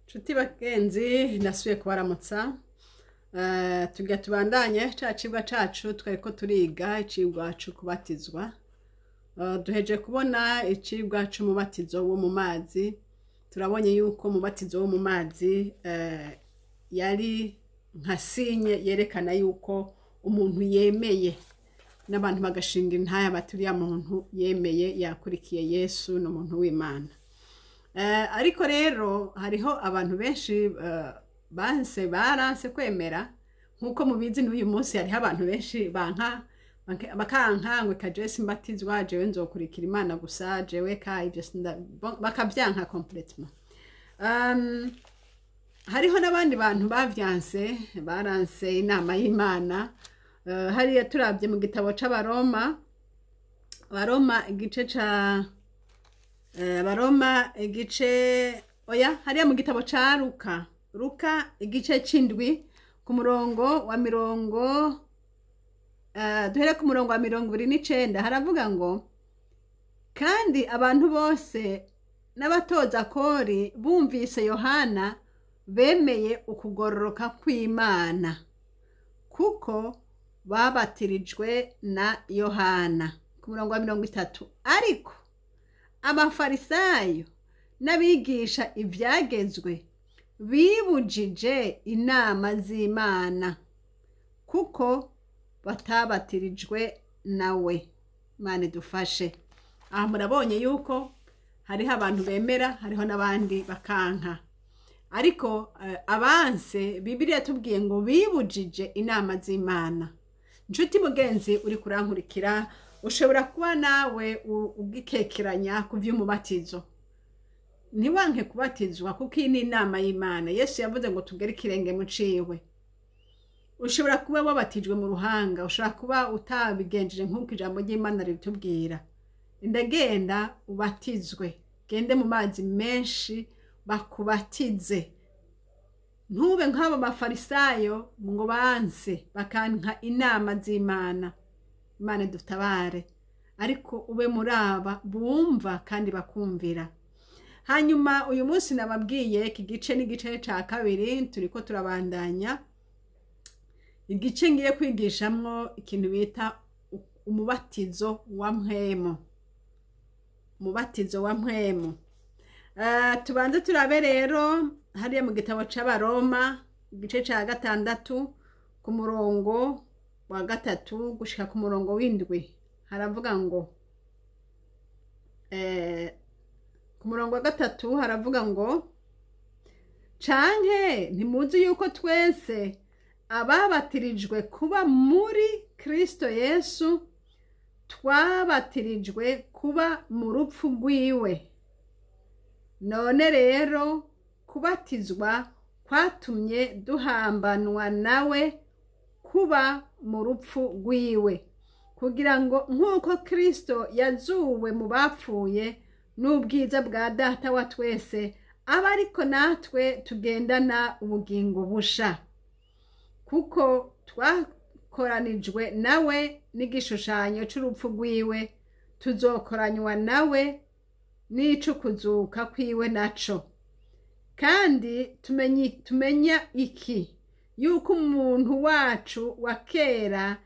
Nshuti bagenzi, nasubiye kubaramutsa. Tugira tubandanye ca cigwa cacu twariko turiga, icigwa co kubatizwa. Duheje kubona icigwa c'umubatizo wo mu mazi. Turabonye yuko umubatizo wo mu mazi yari nka signe yerekana yuko umuntu yemeye, n'abantu bagashinga intaya bati: "Uriya muntu yemeye, yakurikiye Yesu, ni umuntu w'Imana." Ariko rero hariho abantu benshi banse, baranse kwemera. Nk'uko mubizi, n'uyu munsi hariho abantu benshi banka, bakanka ngo: "Eka, jewe simbatizwa, jewe nzokurikira Imana gusa, jewe ka ivyo bakavyanka complètement." Hariho n'abandi bantu bavyanse, baranse inama y'Imana. Hariya turavye mu gitabo c'Abaroma, Abaroma igice ca Abaroma igice, oya, hariya mu gitabo ca Luka, Luka igice c'indwi, ku murongo wa mirongo duhere ku murongo wa 29, haravuga ngo: "Kandi abantu bose n'abatoza kori bumvise Yohana bemeye ukugororoka kw'Imana, kuko babatirijwe na Yohana." Ku murongo wa 30: "Ariko Abafarisayo n'abigisha ivyagezwe bibujije inama z'Imana, kuko batabatirijwe nawe." Imana idufashe. Aha murabonye yuko hariho abantu bemera, hariho n'abandi bakanka. Ariko abanse, Bibiliya yatubwiye ngo bibujije inama z'Imana. Nshuti mugenzi uri kurankurikira, ushobora kuba nawe ugikekeranya ku vy'umubatizo. Ntiwanke kubatizwa, kuko iyi ni inama y'Imana. Yesu yavuze ngo tugere ikirenge mu ciwe. Ushobora kuba wabatijwe mu ruhanga, ushobora kuba utabigenjeje nk'uko ijambo ry'Imana ribitubwira. Ndagenda ubatizwe, gende mu mazi menshi bakubatize, ntube nk'abo Bafarisayo ngo banse, bakanka inama z'Imana. Imana dutabare, ariko ube muri aba bumva kandi bakumvira. Hanyuma uyu munsi nababwiye iki gice n'igice cya kabiri, turiko turabandanya igice ngiye kwigishamwo ikintu bita umubatizo wa mpwemu. Umubatizo wa mpwemu. Tubanze turabe rero hariya mu gitabo c'Abaroma, igice ca gatandatu, ku murongo wa 3 gushika ku murongo w'7, haravuga ngo ku murongo wa 3 haravuga ngo: "Canke ntimuzi yuko twese ababatirijwe kuba muri Kristo Yesu twabatirijwe kuba mu rupfu rwiwe? None rero kubatizwa kwatumye duhambanwa nawe kuba mu rupfu rwiwe, kugira ngo nk'uko Kristo yazuwe mu bapfuye n'ubwiza bwa Data wa twese, abe ariko natwe tugendana ubugingo busha. Kuko twakoranijwe nawe n'igishushanyo c'urupfu rwiwe, tuzokoranywa nawe n'ic'ukuzuka kwiwe naco. Kandi tumenya iki, yuko umuntu wacu wa kera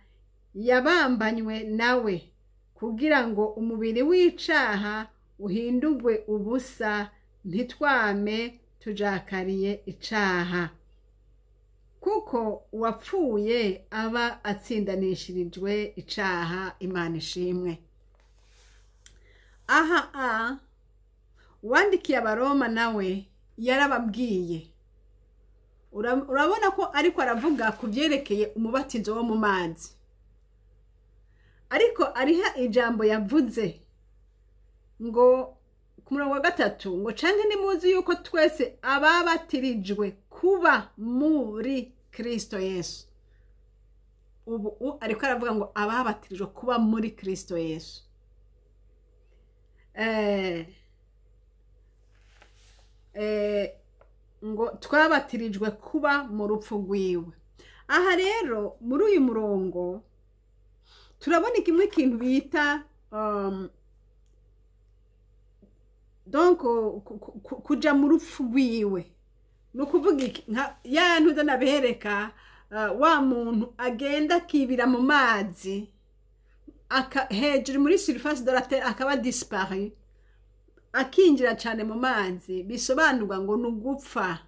yabambanywe nawe, kugira ngo umubiri w'icaha uhindurwe ubusa, ntitwame tujakariye icaha. Kuko uwapfuye aba atsindanishirijwe icaha." Imana ishimwe. Aha a uwandikiye Abaroma nawe yarababwiye. Urabona ko ariko aravuga ku byerekeye umubatizo wo mu mazi, ariko ariha ijambo yavuze ngo ku murongo wa 3 ngo: "Canke nimuzi yuko twese ababatirijwe kuba muri Kristo Yesu." Ubu ariko aravuga ngo ababatirijwe kuba muri Kristo Yesu. Ngo twabatirijwe kuba mu rupfu rwiwe. Aha rero muri uyu murongo turabona kimwe ikintu bita donc kuja mu rupfu rwiwe. Ni ukuvuga iki? Nka ya ntuza nabereka, wa muntu agenda akibira mu mazi hejuru muri surface de la terre, akaba disparu, akinjira cyane mu mazi, bisobanurwa ngo ni ugupfa.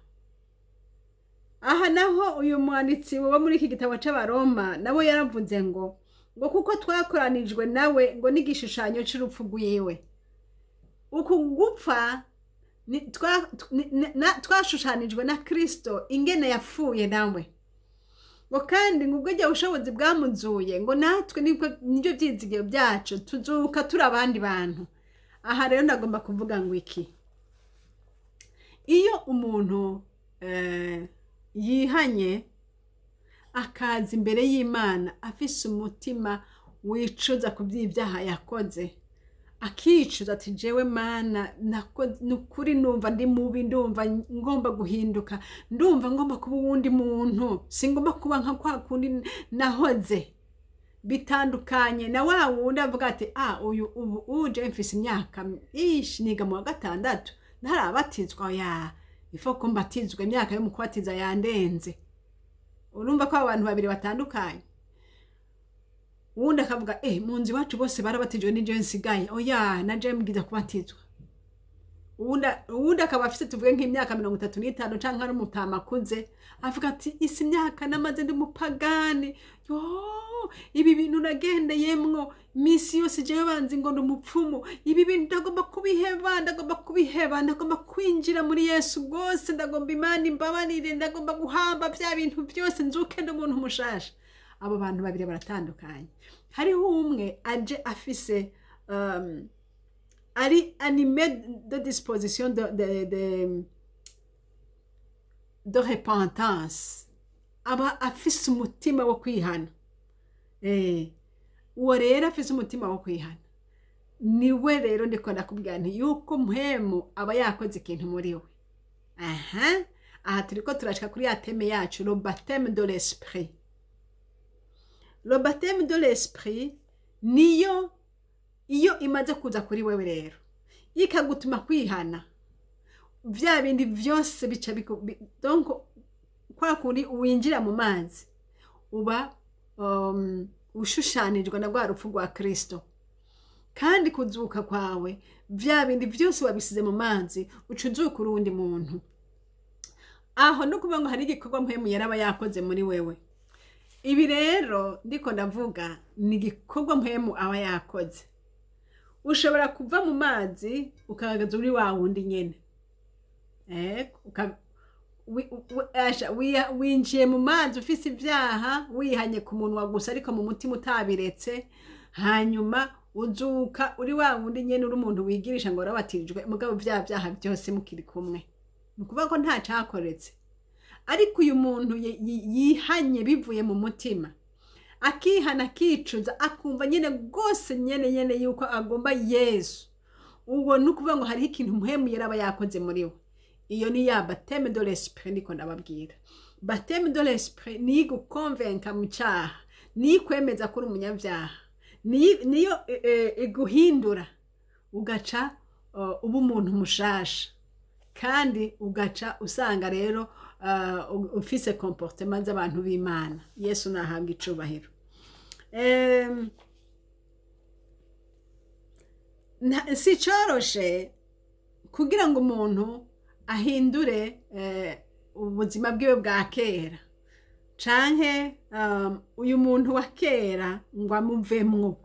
Aha naho uyu mwanditsi wo muri iki gitabo c'Abaroma nawe yaravuze ngo kuko twakoranijwe nawe ngo n'igishushanyo c'urupfu rwiwe. Uku gupfa twashushanijwe na Kristo ingene yapfuye nawe, ngo kandi ngo ubwo igihe ubushobozi bwamuzuye, ngo natwe nibyo byizigiro byacu, tuzuka turi abandi bantu. Aha rero ndagomba kuvuga ngo iki: iyo umuntu yihanye, akaza imbere y'Imana afise umutima wicuza ku by'ibyaha yakoze, akicuza ati: "Jewe Mana, ni ukuri numva ndi mubi, ndumva ngomba guhinduka, ndumva ngomba kuba uwundi muntu, singomba kuba nka kwa kundi nahoze." Bitandukanye na wa wundi avuga ati: "Ah, uyu ubu uje mfise imyaka ishi, niga mu wa gatandatu, ntarabatizwa, ya ifo ko mbatizwa, imyaka yo mu kubatiza yandenze." Urumva ko abo bantu babiri batandukanye. Uwundi akavuga: "Mu nzu iwacu bose barabatijwe, ni jewe nsigaye, oya, na jewe mbwiza kubatizwa." Uwundi akaba afise, tuvuge, nk'imyaka 35 canke ari umutama akuze, avuga ati: "Isi myaka namaze ndi umupagani, yo, ibi bintu nagendeyemwo misi yose, jewe banzi ngo ndi umupfumu, ibi bintu ndagomba kubiheba, ndagomba kubiheba, ndagomba kwinjira muri Yesu rwose, ndagomba Imana imbabarire, ndagomba guhamba bya bintu byose, nzuke ndi umuntu mushasha." Abo bantu babiri baratandukanye. Hariho umwe aje afise ari animé de disposition de repentance, aba afise umutima wo kwihana. Uwo rero afise umutima wo kwihana niwe rero ndiko ndakubwira nti yuko Mpwemu aba yakoze ikintu muri we. Aha turiko turashika kuri ya thème yacu, le baptême de l'esprit. Le baptême de l'esprit niyo iyo imaze kuza kuri wewe rero, ikagutuma kwihana, vya bindi vyose bica donc kwa kundi winjira mu mazi, uba ushushanijwe na rwa rupfu rwa Kristo, kandi kuzuka kwawe, vya bindi vyose wabisize mu mazi, uca uzuka urundi muntu. Aho no kuvuga ngo hari igikorwa Mpwemu yaraba yakoze muri wewe. Ibi rero ndiko ndavuga ni igikorwa Mpwemu aba yakoze. Ushobora kuva mu mazi ukagaragaza uri wa wundi nyene. Asha, winjiye mu mazi ufise ibyaha, wihanye ku munwa gusa ariko mu mutima utabiretse, hanyuma uzuka uri wa wundi nyene, uri umuntu wigirisha ngo warabatijwe, mugabo vya byaha byose mukiri kumwe, ni ukuvuga ko nta cakoretse. Ariko uyu muntu yihanye bivuye mu mutima, akihana, akicuza, akumva nyene rwose nyene nyene yuko agomba Yesu, uwo ni ukuvuga ngo hariho ikintu Mpwemu yaraba yakoze muri we. Iyo ni ya baptême de l'esprit ndiko ndababwira. Baptême de l'esprit niyo igukonvenka mu cyaha, niyo ikwemeza ko uri umunyabyaha, niyo iguhindura ugaca uba umuntu mushasha, kandi ugaca usanga rero ufise comportement z'abantu b'Imana. Yesu nahabwa icubahiro. Si coroshe kugira ngo umuntu ahindure ubuzima bwiwe bwa kera, canke uyu muntu wa kera ngo amuvemwo.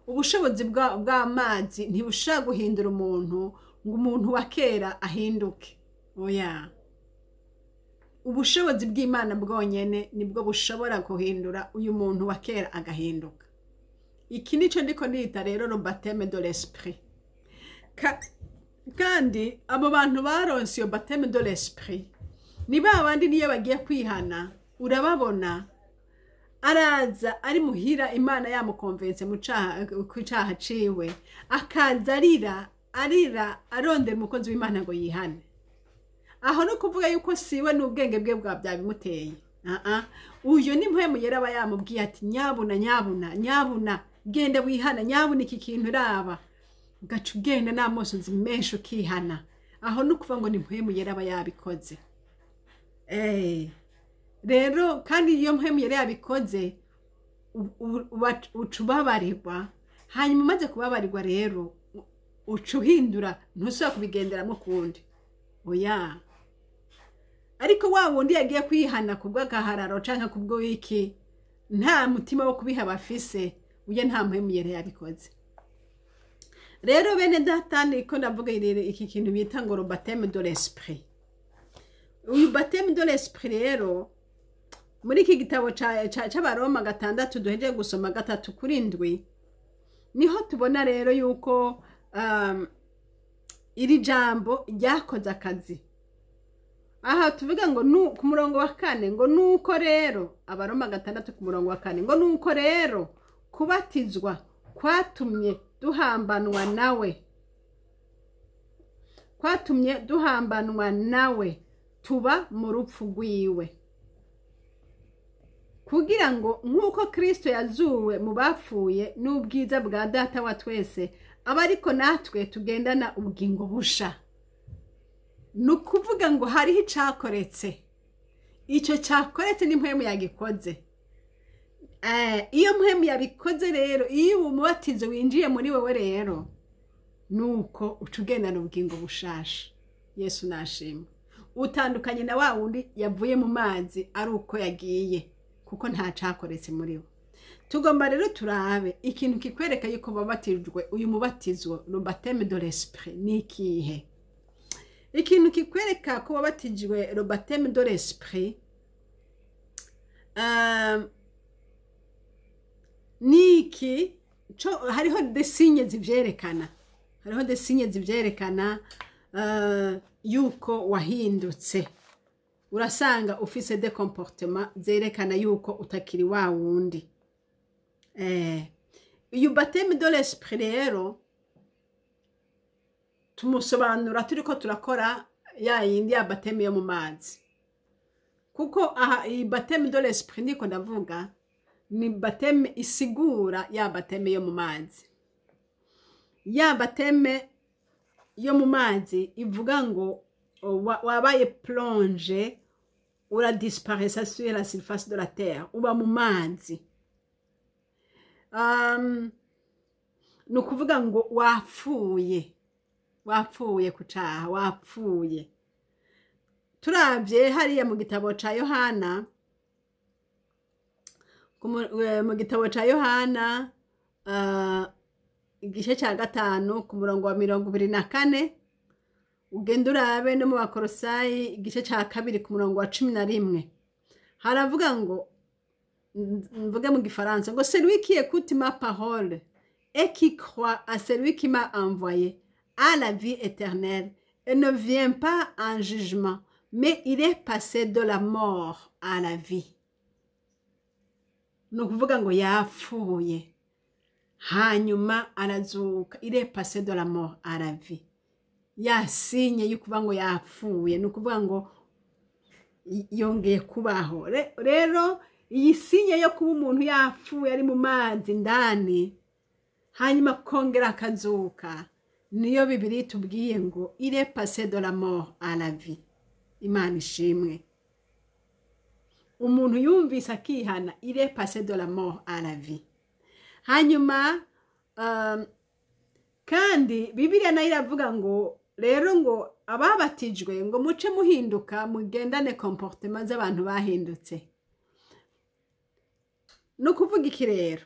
Ubushobozi bw'amazi ntibushobora guhindura umuntu ngo umuntu wa kera ahinduke, oya. Ubushobozi bw'Imana bwonyene nibwo bushobora guhindura uyu muntu wa kera agahinduka. Iki nico ndiko nita rero le baptême de l'esprit. Kandi abo bantu baronse iyo baptême de l'esprit ni ba bandi niyo bagiye kwihana, urababona araza ari muhira, Imana yamukonvense mu caha, ku caha ciwe, akaza arira, arira, arondera umukozi w'Imana ngo yihane. Aho no kuvuga yuko siwe n'ubwenge bwe bwa byabimuteye. Uyu ni Mpwemu yera aba yamubwiye ati: "Nyabuna, nyabuna, nyabuna, genda wihana, nyabuna, iki kintu raba." Ugaca ugenda n'amosozi menshi ukihana. Aho ni ukuvuga ngo ni Mpwemu Yera aba yabikoze. Rero kandi iyo Mpwemu Yera yabikoze, uca ubabarirwa. Hanyuma umaze kubabarirwa rero, uca uhindura, ntusubira kubigenderamo kundi, oya. Ariko wa wundi yagiye kwihana kubw'agahararo canke kubw'iki, nta mutima wo kubiha bafise, uye nta Mpwemu Yera yabikoze. Rero bene data, niko ndavuga iki kintu bita ngo le baptême de l'esprit. Uyu baptême de l'esprit rero, muri iki gitabo c'Abaroma 6 duhejeje gusoma, 3 kuri 7, niho tubona rero yuko iri jambo ryakoze akazi. Aha tuvuga ngo ku murongo wa 4 ngo nuko rero, Abaroma 6 ku murongo wa 4, ngo nuko rero kubatizwa kwatumye duhambanwa nawe, kwatumye duhambanwa nawe, tuba mu rupfu rwiwe, kugira ngo nk'uko Kristo yazuwe mu bapfuye n'ubwiza bwa Data wa twese, aba ariko natwe tugendana ubugingo busha. Ni ukuvuga ngo hariho icakoretse. Icyo cyakoretse ni Mpwemu yagikoze. Iyo Mpwemu yabikoze rero, iyo umubatizo winjiye muri wowe rero, nuko uca ugendana ubugingo bushasha. Yesu nashimwe. Utandukanye na wa wundi yavuye mu mazi ari uko yagiye, kuko nta cakoretse muri we. Tugomba rero turabe ikintu kikwereka yuko wabatijwe uyu mubatizo, le baptême de l'esprit, ni ikihe? Ikintu kikwereka ko wabatijwe le baptême de l'esprit ni iki? Hariho des signes zivyerekana, hariho des signes zivyerekana yuko wahindutse. Urasanga ufise des comportements zerekana yuko utakiri wa wundi. Uyu baptême de l'esprit rero tumusobanura turiko turakora ya yindi ya baptême yo mu mazi, kuko aha iyi baptême de l'esprit ndiko ndavuga ni baptême isigura ya baptême yo mu mazi. Ya baptême yo mu mazi ivuga ngo wabaye plongé, uradisparaissa sur la surface de la terre, uba mu mazi. Ni ukuvuga ngo wapfuye, wapfuye ku caha, wapfuye. Turavye hariya mu gitabo ca Yohana, mu gitabo ca Yohana igice ca 5 ku murongo wa 24, ugenda urabe no mu Bakorosayi igice ca 2 ku murongo wa 11, haravuga ngo, mvuge mu gifaransa, ngo: "Celui qui écoute ma parole et qui croit à celui qui m'a envoyé a la vie éternelle et ne vient pas en jugement, mais il est passé de la mort à la vie." Ni ukuvuga ngo yapfuye hanyuma arazuka. Il est passé de la mort à la vie. Ya signe yo kuvuga ngo yapfuye, ni ukuvuga ngo yongeye kubaho. Rero iyi signe yo kuba umuntu yapfuye ari mu mazi ndani, hanyuma kongera akazuka, niyo Bibiliya itubwiye ngo il est passé de la mort à la vie. Imana ishimwe. Umuntu yumvise akihana, il est passé de la mort à la vie. Hanyuma kandi Bibiliya nayo iravuga ngo rero ngo ababatijwe ngo muce muhinduka, mugendane comportement z'abantu bahindutse. Ni ukuvuga iki rero?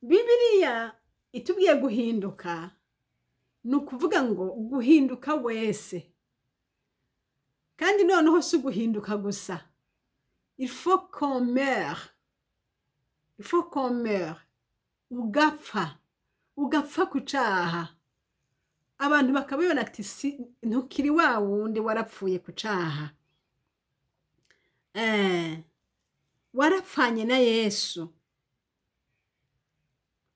Bibiliya itubwiye guhinduka, ni ukuvuga ngo guhinduka wese. Kandi noneho si uguhinduka gusa, il faut qu'on meure, il faut qu'on meure. Ugapfa, ugapfa ku caha, abantu bakabibona ati si ntukiri wa wundi, warapfuye ku caha. Warapfanye na Yesu,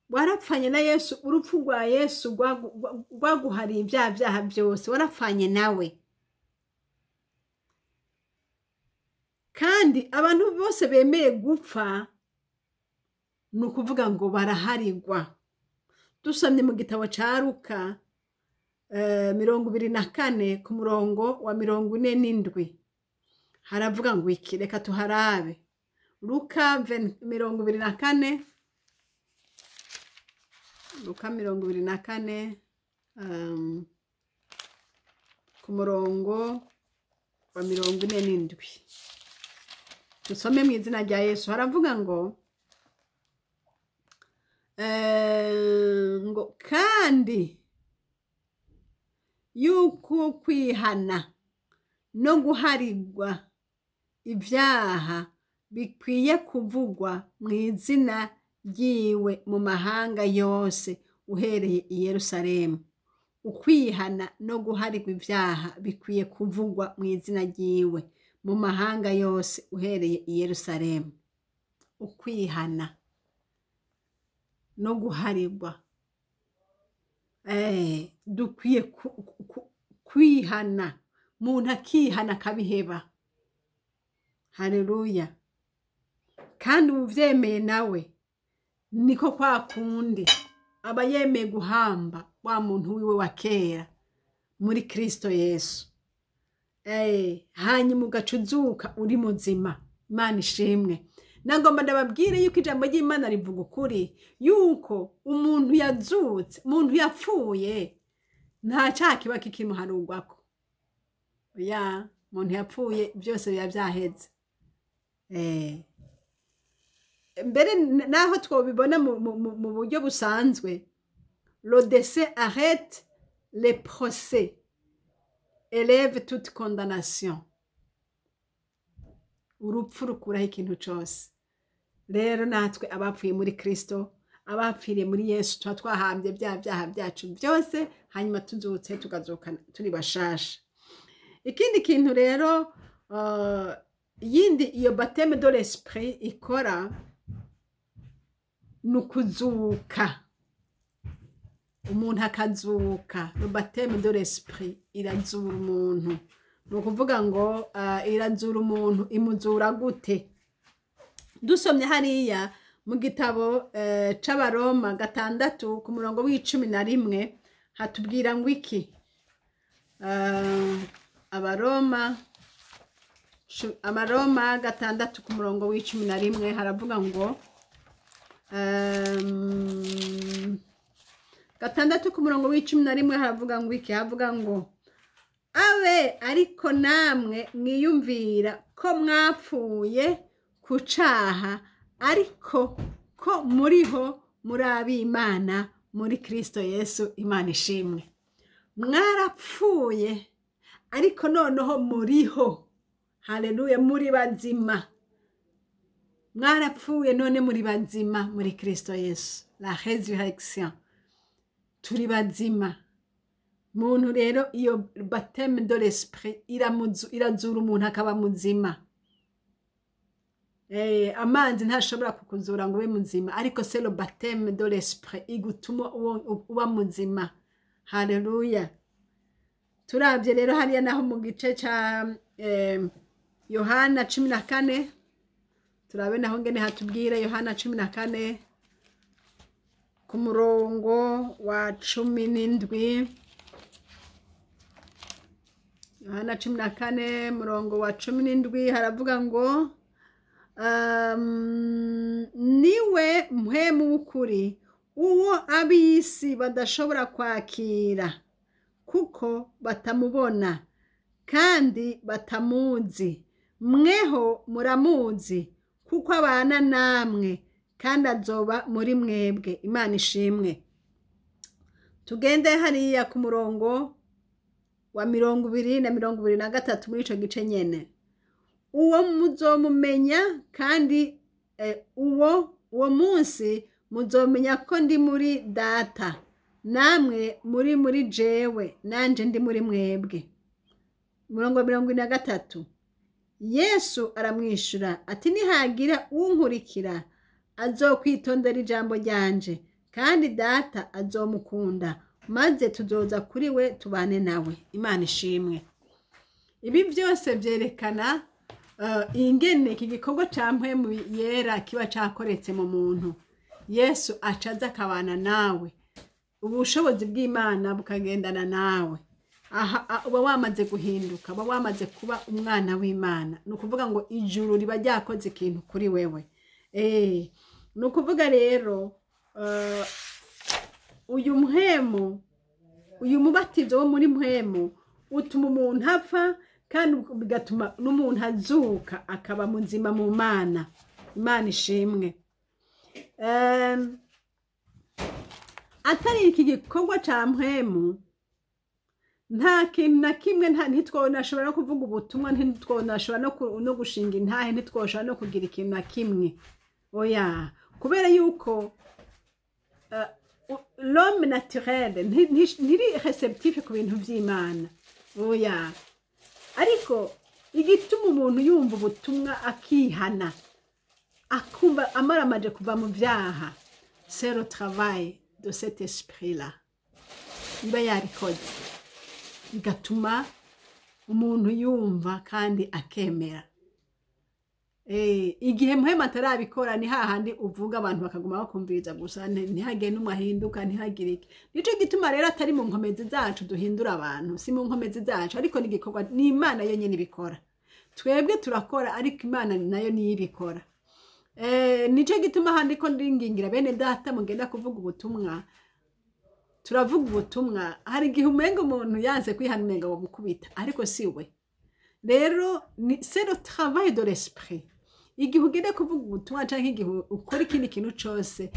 warapfanye na Yesu. Urupfu rwa Yesu rwaguhariye ibyaha byaha byose, warapfanye nawe. Kandi abantu bose bemeye gupfa, ni ukuvuga ngo baraharigwa. Dusomye mu gitabo ca Luka, 24 ku murongo wa 47 haravuga ngo iki? Reka tuharabe. Luka 24, Luka 24 ku murongo wa 47, dusome mu izina rya Yesu. Haravuga ngo kandi yuko kwihana no guharigwa ibyaha bikwiye kuvugwa mu izina ryiwe mu mahanga yose uhereye i Yerusalemu. Ukwihana no guharigwa ibyaha bikwiye kuvugwa mu izina ryiwe mu mahanga yose uhereye i Yerusalemu. Ukwihana no guharigwa, dukwiye kwihana, umuntu akihana akabiheba. Haleluya! Kandi uvyemeye nawe niko kwa kundi aba yemeye guhamba wa muntu wiwe wa kera muri Kristo Yesu, hanyuma ugaca uzuka uri muzima. Imana ishimwe. Nagomba ndababwire yuko ijambo ry'Imana rivuga ukuri, yuko umuntu yazutse, umuntu yapfuye nta cyaha kiba kikimuharugwako. Ya umuntu yapfuye byose biba byaheze. Mbere naho twobibona mu buryo busanzwe, le décès arrête les procès, élève toute condamnation. Urupfu rukuraho ikintu cose. Rero natwe abapfuye muri Kristo, abapfiriye muri Yesu, tuba twahambye bya byaha byacu byose, hanyuma tuzutse tukazuka turi bashasha. Ikindi kintu rero yindi iyo baptême de l'esprit ikora ni ukuzuka, umuntu akazuka. Le baptême de l'esprit irazura umuntu. Ni ukuvuga ngo irazura umuntu. Imuzura gute? Dusomye hariya mu gitabo c'Abaroma 6 ku murongo w'11 hatubwira ngo iki? Abaroma 6 ku murongo w'11 haravuga ngo, 6 ku murongo w'11 haravuga ngo iki? Havuga ngo: "Abe ariko namwe mwiyumvira ko mwapfuye ku caha, ariko ko muriho muri ab'Imana muri Kristo Yesu." Imana ishimwe. Mwarapfuye, ariko noneho muriho. Haleluya! Muri bazima. Mwarapfuye, none muri bazima muri Kristo Yesu. La résurrection, turi bazima. Muntu rero, iyo baptême de l'esprit irazura umuntu akaba muzima. Amazi ntashobora kukuzura ngo ube muzima, ariko c'est le baptême de l'esprit igutuma uba muzima. Haleluya! Turabye rero hariya naho mu gice ca Yohana 14, turabe naho ngene hatubwira. Yohana 14 ku murongo wa 17. Yohana 14 murongo wa 17 haravuga ngo: "Niwe mpwemu w'ukuri, uwo ab'isi badashobora kwakira kuko batamubona kandi batamuzi. Mweho muramuzi kuko abana namwe kandi azoba muri mwebwe." Imana ishimwe. Tugende hariya ku murongo wa 20 na 23 muri ico gice nyene. "Uwo muzomumenya kandi uwo munsi muzomenya ko ndi muri Data, namwe muri jewe, nanje ndi muri mwebwe." Umurongo wa 43, Yesu aramwishura ati: "Nihagira unkurikira, azokwitondera ijambo ryanje, kandi Data azomukunda, maze tuzoza kuri we tubane nawe." Imana ishimwe. Ibi byose vyerekana ingene iki gikorwa ca Mpwemu Yera kiba cakoretse mu muntu. Yesu acaza akabana nawe. Ubushobozi bw'Imana bukagendana nawe. Aha uba wamaze guhinduka, uba wamaze kuba umwana w'Imana. Ni ukuvuga ngo ijuru riba ryakoze ikintu kuri wewe. Ni ukuvuga rero uyu mpwemu, uyu mubatizo wo muri mpwemu utuma umuntu apfa, kandi bigatuma n'umuntu azuka akaba muzima mu Mana. Imana ishimwe. Atari iki gikorwa ca mpwemu, nta kintu na kimwe, ntitwonashobora no kuvuga ubutumwa, ntitwonashobora no gushinga intahe, ntitwoshobora no kugira ikintu na kimwe. Oya, kubera yuko l'homme naturel ntiri réceptif ku bintu vy'Imana. Oya, ariko igituma umuntu yumva ubutumwa, akihana, akumva amaramaje kuva mu vyaha, c'est le travail de cet esprit là iba yabikoze, bigatuma umuntu yumva kandi akemera. Igihe mpwemu atarabikora, ni hahandi uvuga, abantu bakaguma bakumviriza gusa, ntihagire n'umwe ahinduka, ntihagire iki. Nico gituma rero atari mu nkomezi zacu duhindura abantu, si mu nkomezi zacu, ariko ni igikorwa, ni Imana yonyine ibikora. Twebwe turakora, ariko Imana nayo niyo ibikora. Nico gituma handi ko ndingingira bene data mugenda kuvuga ubutumwa. Turavuga ubutumwa, hari igihe umenga umuntu yanze kwihana, umenga wamukubita, ariko si we. Rero ni c'est le travail de l'esprit. Igihe ugenda kuvuga ubutumwa canke igihe ukora ikindi kintu cose,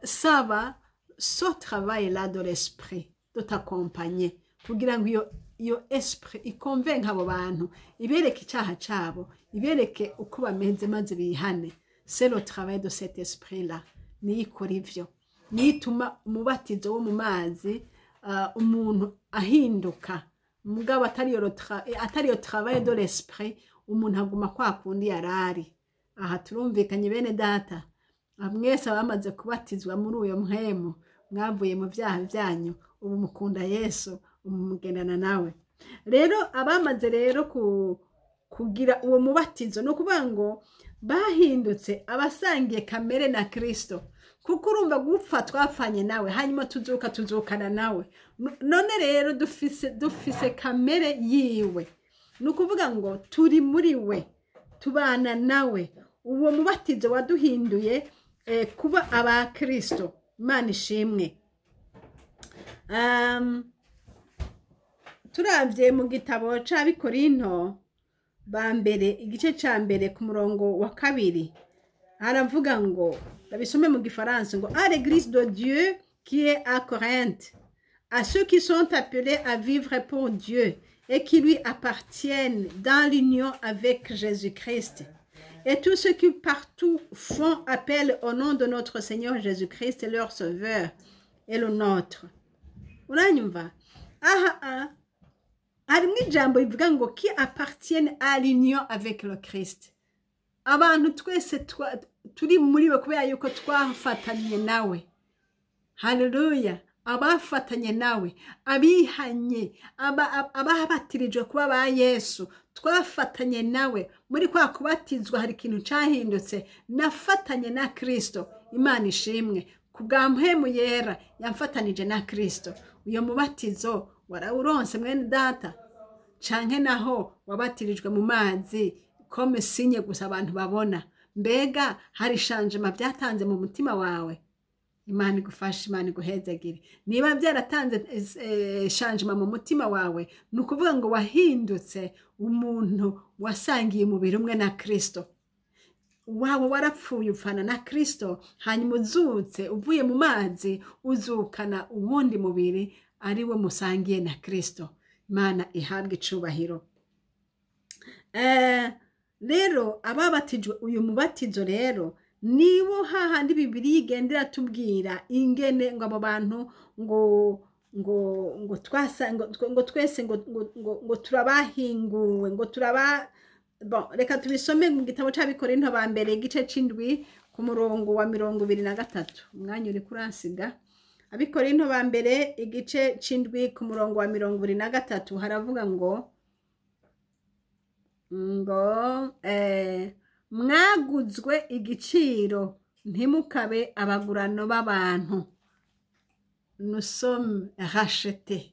saba ce travail là de l'esprit de t'accompagner, kugira ngo iyo esprit ikonvenke abo bantu, ibereke icyaha cabo, ibereke uko bameze, maze bihane. C'est le travail de cet esprit là niyo ikora ivyo, niyo ituma umubatizo wo mu mazi umuntu ahinduka. Mugabo atari iyo travail de l'esprit, umuntu aguma kwa kundi yarari. Aha turumvikanye, bene data? Mwese abamaze kubatizwa muri uyo mpwemu, mwavuye mu byaha byanyu, ubu mukunda Yesu, ubu mugendana nawe. Rero abamaze rero kugira uwo mubatizo, ni ukuvuga ngo bahindutse abasangiye kamere na Kirisito, kuko urumva, gupfa twapfanye nawe, hanyuma tuzuka tuzukana nawe. None rero dufise kamere yiwe, ni ukuvuga ngo turi muri we, tubana nawe. Uwo mubatizo waduhinduye kuba aba Kirisito. Imana ishimwe. Turavye mu gitabo c'Abikorinto ba mbere, igice ca mbere, ku murongo wa 2, haravuga ngo, babisome mu gifaransa, ngo: "À l'église de Dieu qui est à Corinthe, à ceux qui sont appelés à vivre pour Dieu et qui lui appartiennent dans l'union avec Jésus-Christ et tous ceux qui partout font appel au nom de notre Seigneur Jésus-Christ, leur Sauveur et le nôtre." Uranyumva? Aha harimo ijambo rivuga ngo "qui appartiennent à l'union avec le Christ". Abantu twese turi muri we kubera yuko twafatanye nawe. Haleluya! Abafatanye nawe, abihanye, ababatirijwe kuba ba Yesu, twafatanye nawe muri kwa kubatizwa. Hari ikintu cyahindutse, nafatanye na Kirisito. Imana ishimwe ku bwa mpwemu yera yamfatanije na Kirisito. Uyo mubatizo warawuronse, mwene data, canke naho wabatirijwe mu mazi comme signe gusa abantu babona? Mbega hari changement byatanze mu mutima wawe? Imana igufashe, Imana iguhezagire. Niba byaratanze changement mu mutima wawe, ni ukuvuga ngo wahindutse umuntu wasangiye umubiri umwe na Kirisito. Waba warapfuye, upfana na Kirisito, hanyuma uzutse uvuye mu mazi, uzukana uwundi mubiri ari we musangiye na Kirisito. Imana ihabwe icubahiro. Rero ababatijwe uyu mubatizo rero, nibo hahandi Bibiliya igendera tubwira ingene ngo abo bantu ngo twasa ngo twese ngo turabahinguwe, ngo turaba. Bon, reka tubisome mu gitabo c'Abikorinto ba mbere, igice c'indwi, ku murongo wa 23. Umwanya uri kuransiga. Abikorinto ba mbere, igice c'indwi, ku murongo wa 23, haravuga ngo "Mwaguzwe igiciro, ntimukabe abagurano b'abantu." Nous sommes rachetés.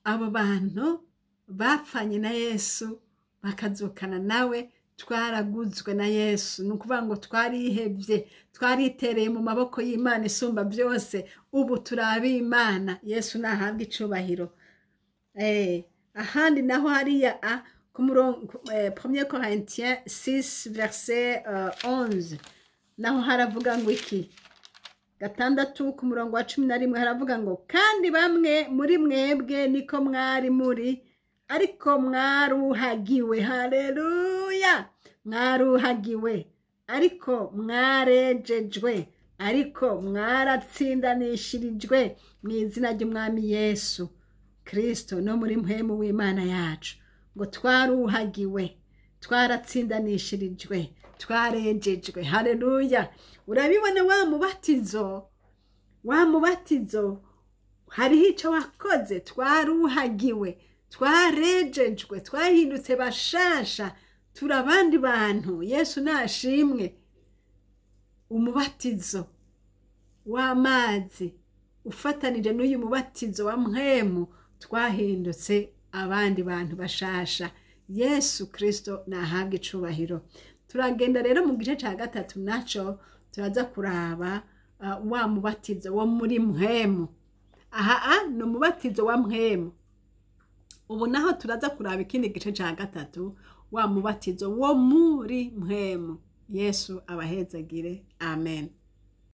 Abo bantu bapfanye na Yesu bakazukana nawe, twaraguzwe na Yesu. Ni ukuvuga ngo twarihebye, twaritereye mu maboko y'Imana isumba byose, ubu turi ab'Imana. Yesu nahabwa icubahiro. Ahandi naho hariya ku murongo 1 Corinthiens 6 verset 11, naho haravuga ngo iki? 6 ku murongo wa 11 haravuga ngo: "Kandi bamwe muri mwebwe niko mwari muri, ariko mwaruhagiwe." Haleluya! Mwaruhagiwe, ariko mwarejejwe, ariko mwaratsindanishirijwe mu izina ry'Umwami Yesu Kristo no muri mpwemu w'Imana yacu. Ngo twaruhagiwe, twaratsindanishirijwe, twarejejwe. Haleluya! Urabibona, wa mubatizo, wa mubatizo hariho icyo wakoze. Twaruhagiwe, twarejejwe, twahindutse bashasha, turi abandi bantu. Yesu nashimwe. Umubatizo w'amazi ufatanije n'uyu mubatizo wa mpwemu, twahindutse abandi bantu bashasha. Yesu Kristo nahabwa icubahiro. Turagenda rero mu gice cya gatatu, naco turaza kuraba wa mubatizo wo muri mpwemu. Aha ni umubatizo wa mpwemu. Ubu naho turaza kuraba ikindi gice cya gatatu, wa mubatizo wo muri mpwemu. Yesu abahezagire. Amen.